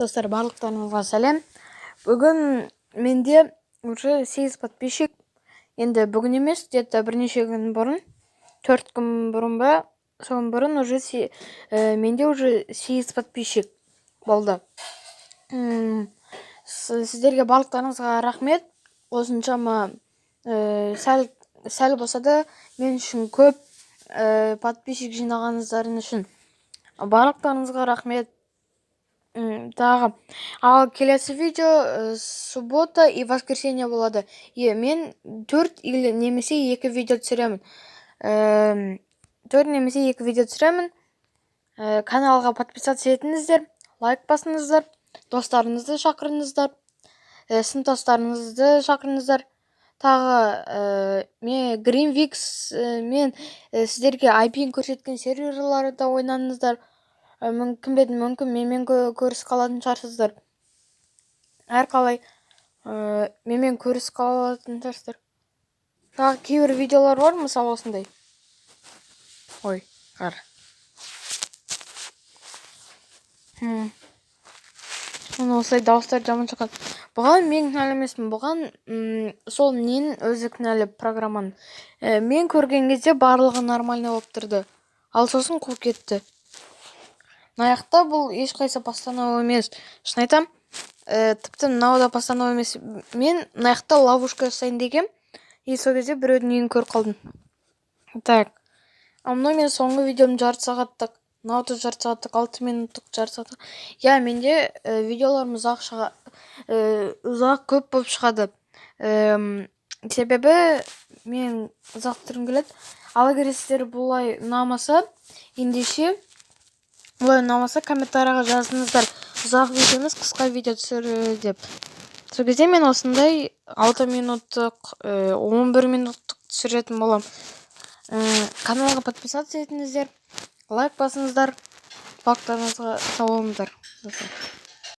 Достар, барлықтарыңызға сәлем! Бүгін менде уже сегіз подписчик. Енді бүгін емес, где-то бірнеше күн бұрын, 4 күн бұрын ба, соның бұрын уже менде уже сегіз подписчик болды. Сіздерге барлықтарыңызға рахмет. Осыншама сәл сәл болса да, мен үшін көп подписчик жинағаныңыздарың үшін барлықтарыңызға рахмет. Тағы ал келесі видео суббота и воскресенье болады. И мен төрт или немесе екі видео түсіремін, төрт немесе екі видео түсіремін. Каналға подписаться етіңіздер, лайк басыңыздар, достарыңызды шақырыңыздар, сыныптастарыңызды шақырыңыздар. Тағы мен Гринвикс, мен сіздерге IP-ін көрсеткен серверларда ойнаңыздар. Кім біледі, мүмкін, менімен көрісіп қалатын шығарсыздар. Әрқалай, менімен көрісіп қалатын шығарсыздар. Тағы кейбір видеолар бар, мысалы, осындай. Ой, қара. Міне, осылай дауыстар жаман шыққан. Бұған мен кінәлі емеспін, бұған сол ненің өзі кінәлі, программаның. Мен көрген кезде барлығы нормально болып тұрды, ал сосын қуып кетті. Мына жақта бұл ешқайсы постанова емес, шын айтам. Тіпті мынау да постанова емес. Мен мына жақта ловушка жасайын дегем, и сол кезде біреудің үйін көріп қалдым. Так, ал мынау менің соңғы видеом, жарты сағаттық. Мынау да жарты сағаттық, 6 минуттық, жарты сағаттық. Иә, менде видеоларым ұзақ шыға, ұзақ, көп болып шығады. Себебі мен ұзақ түсіргім келеді. Ал егер сіздер бұлай ұнамаса, ендеше бұлай ұнамаса, комментарийға жазыңыздар: «Ұзақ видео емес, қысқа видео түсір» деп. Сол кезде мен осындай 6 минуттық, 11 минуттық түсіретін боламын. Каналға подписаться етіңіздер, лайк басыңыздар. Барлықтарыңызға сау болыңыздар, достар.